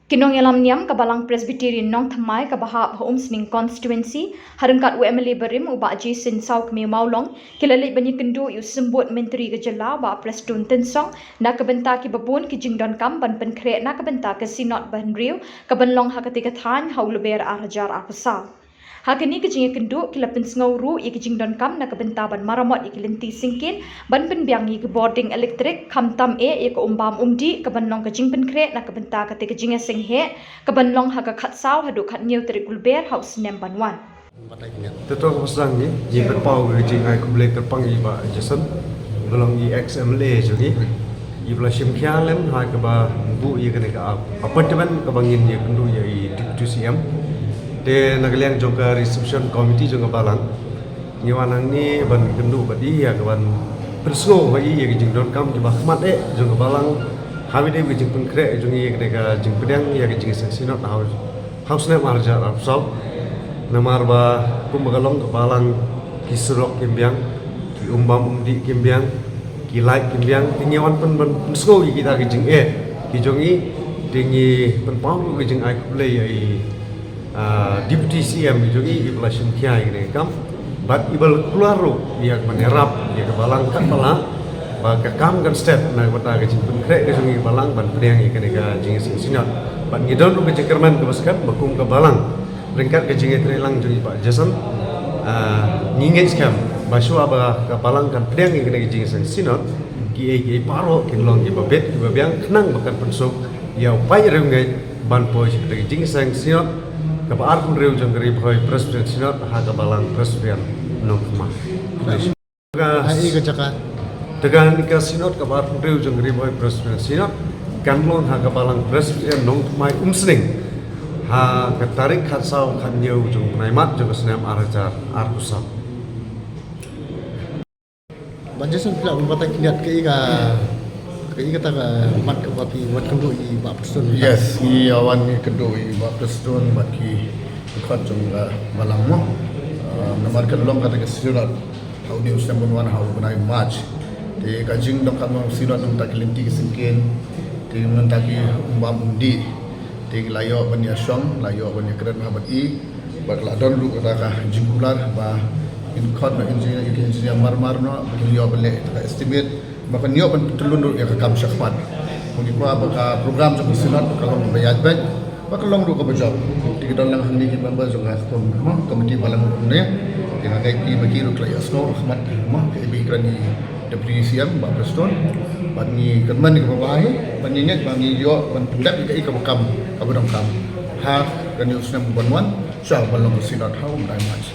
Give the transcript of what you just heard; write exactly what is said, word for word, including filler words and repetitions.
Ki nongïalam niam ka Balang Presbyterian Nongthymmai kaba hap ha Umsning Constituency, ha ryngkat u M L A barim u Bah Jason Sawkmie Mawlong, ki la leit ban ïakynduh ïa u Symbud Myntri ka jylla Bah Prestone Tynsong, na ka bynta kiba bun ki jingdonkam ban pynkhreh na ka bynta ka Synod ba hynriew, kaban long ha katei ka thaiñ ha u Lber ar hajar arphew saw. Ha kane ka jingïakynduh ki la pynsngew ruh ïa ki jingdonkam na ka bynta ban maramot ïa ki lynti syngkien, ban pynbiang ïa ki bording elektrik, khamtam eh ïa ka umbam umdih, kaban long ka jingpynkhreh na ka bynta katei ka jingïaseng heh, kaban long ha ka khatsaw haduh khathynñiew tarik u Lber ha u snem ban wan. Te to ka ba sdang ngi, ngi pynpaw ka jingai khublei kyrpang ïa i Bah Jason, ba long i ex M L A jong ngi. I ba la shim khia lem ha kaba buh ïa kane ka appointment kaba ngin ïakynduh ïa i Deputy C M. Te na ka liang jong ka reception committee jong ka Balang, ngi wan hangne ban kynduh bad i ïa kaban pynsngew ha i ïa ka jingdonkam kiba khmat eh jong ka Balang, ha kaba ïadei ka jingpynkhreh jong i ïa kane ka jingpdiang ïa ka jingïaseng Synod ha u ha u snem ar hajar arphew saw. Namar ba kumba ka long ka Balang, ki surok kim biang, ki umbam umdih kim biang, ki light kim biang, te ngi wan pyn, pyn, pynsngew ïa kita ki jingeh ki jong i, te ngi pynpaw ruh ka jingai khublei ïa i, ah, Deputy C M ki jong i, i ba la shim khia ïa kane ka kam. Bad i ba la kular ruh ïa ka ban ïarap ïa ka Balang katba lah, ba ka kam kan stet na ka bynta ka jingpynkhreh ka jong i Balang ban pdiang ïa kane ka jingïaseng Synod. Bad ngi don ruh ka jingkyrmen kaba skhem ba kum ka Balang, ryngkat ka jingïatreilang jong i Bah Jason, ah, ngi ngeit skhem ba shuwa ba ka Balang kan pdiang ïa kane ka jingïaseng Synod, kiei kiei baroh kin long kiba bit kiba biang khnang ba kan pynsuk ïa u paid riewngeit ban poi sha kane ka jingïaseng Synod kaba arphew hynriew jong ka Ri Bhoi Presbyterian Synod ha ka Balang Presbyterian Nongthymmai. Ka, ha i ka jaka, te kane ka Synod kaba arphew hynriew jong ka Ri Bhoi Presbyterian Synod kan long ha ka Balang Presbyterian Nongthymmai Umsning ha ka tarik khatsaw khathynñiew jong u bnai March jong ka snem ar hajar arphew saw. Bah Jason, phi lah ban batai khyndiat kaei ka, kaei kata ka mat kaba phi wan kynduh i Bah Prestone? Yes, ngi ïa wan ngi kynduh i Bah Prestone bad ki dkhot jong ka Balang mo. Ah, namar kan long kata ka Synod ha une u snem ban wan ha u bnai March. Te ka jingdonkam jong ka Synod na ka bynta ki lynti ki syngkien, te na ka bynta ki umbam umdih, te ki la ïoh ban ïashong, la ïoh ban ïakren bha bad i. Bad ka la don ruh kata ka jingkular ba kin khot na engineer, ïa ki engineer marmar noh ba kin ïoh ban leh kata ka estimate ba kan ïoh ban pyntylun ruh ïa ka kam shakhmat. Ngi kwah ba ka program jong ka Synod ba ka long kaba ïaid beit, ba ka long ruh kaba jop. Te ki don lang hangne ki member jong ka kom-, mo, committee Balang ruh ne. Te nga ngeit ki ba ki ruh ki la ïohsngew ha khmat, mo, ka, i ba i kren i Deputy C M Bah Prestone. Bad ngi kyrmen ïa kaba bha hi, bad ngi ngeit ba ngi ïoh ban pyndep ïa kaei kaba kam, kaba donkam ha kane u snem ban wan, sha ban long ka Synod ha u bnai March.